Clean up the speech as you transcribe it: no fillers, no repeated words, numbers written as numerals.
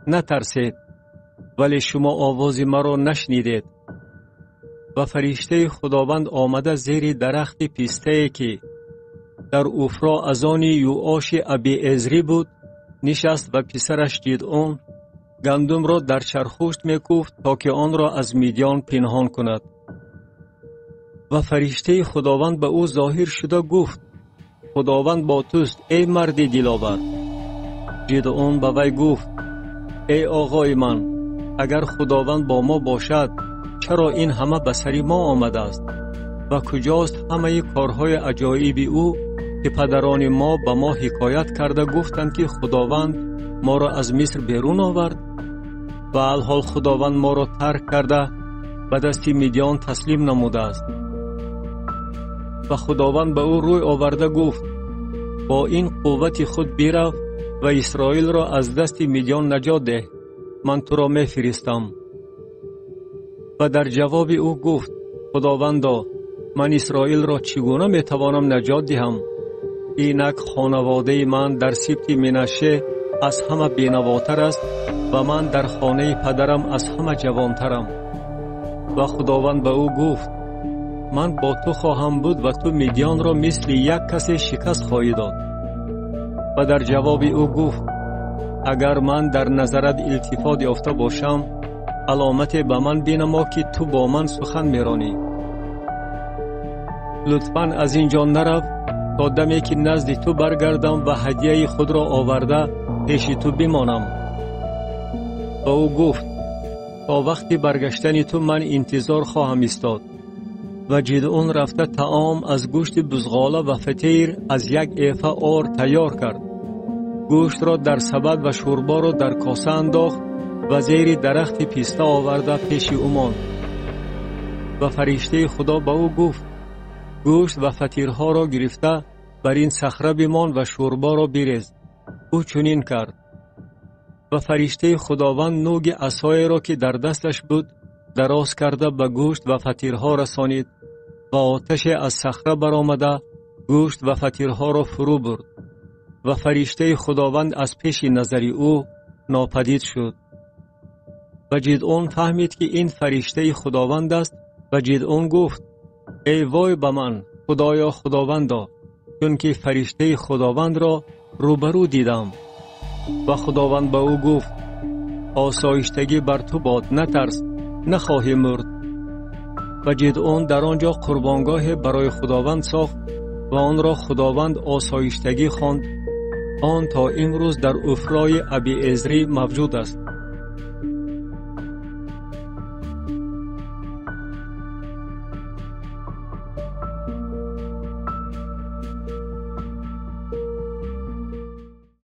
натарсед, вале шумо овози маро нашнидед. Ва фариштаи Худованд омада зери дарахти пистае, ки дар Уфро аз они Юоши Абиэзрӣ буд, нишаст ва писараш Ҷидъон гандумро дар чархпушт мекуфт, то ки онро аз Мидён пинҳон кунад. Ва фариштаи Худованд ба ӯ зоҳир шуда гуфт: Худованд бо туст, эй марди диловар. Ҷидъон ба вай гуфт: эй оғои ман, агар Худованд бо мо бошад, чаро ин ҳама ба сари мо омадааст? Ва куҷост ҳамаи корҳои аҷоиби ӯ, ки падарони мо ба мо ҳикоят карда гуфтанд, ки Худованд моро аз Миср берун овард? Ва алҳол Худованд моро тарк карда ба дасти Мидён таслим намудааст. Ва Худованд ба ӯ рӯй оварда гуфт: бо ин қуввати худ бирав ва Исроилро аз дасти Мидён наҷот деҳ, ман туро мефиристам. Ва дар ҷавоби ӯ гуфт: Худовандо, ман Исроилро чӣ гуна метавонам наҷот диҳам? Инак хонаводаи ман дар сибти Минаше аз ҳама бенавотар аст ва ман дар хонаи падарам аз ҳама ҷавонтарам. Ва Худованд ба ӯ гуфт: ман бо ту хоҳам буд ва ту Мидёнро мисли як касе шикаст хоҳӣ дод. Ва дар ҷавоби ӯ гуфт: агар ман дар назарат илтифот ёфта бошам, аломате ба ман бинамо, ки ту бо ман сухан меронӣ. Лутфан аз ин ҷо нарав то даме ки назди ту баргардам ва ҳадияи худро оварда пеши ту бимонам. Ва ӯ гуфт: то вақти баргаштани ту ман интизор хоҳам истод. Ва Ҷидъон рафта таом аз гӯшти бузғола ва фатир аз як эфа ор тайёр кард. Гӯштро дар сабад ва шӯрборо дар коса андохт ва зери дарахти писта оварда пеши ӯ монд. Ва фариштаи Худо ба ӯ гуфт: гӯшт ва фатирҳоро гирифта бар ин сахра бимон ва шӯрборо бирез. Ӯ чунин кард. Ва фариштаи Худованд нӯги асоеро, ки дар дасташ буд, дароз карда ба гӯшт ва фатирҳо расонид ва оташе аз сахра баромада гӯшт ва фатирҳоро фурӯ бурд. Ва фариштаи Худованд аз пеши назари ӯ нопадид шуд. Ва Ҷидъон фаҳмид, ки ин фариштаи Худованд аст. Ва Ҷидъон гуфт: эй вой ба ман, Худоё Худовандо, чунки фариштаи Худовандро рӯбарӯ дидам. Ва Худованд ба ӯ гуфт: осоиштагӣ бар ту бод, натарс, нахоҳӣ мурд. Ва Ҷидъон дар он ҷо қурбонгоҳе барои Худованд сохт ва онро Худованд осоиштагӣ хонд. Он то имрӯз дар Уфрои Абиэзрӣ мавҷуд аст.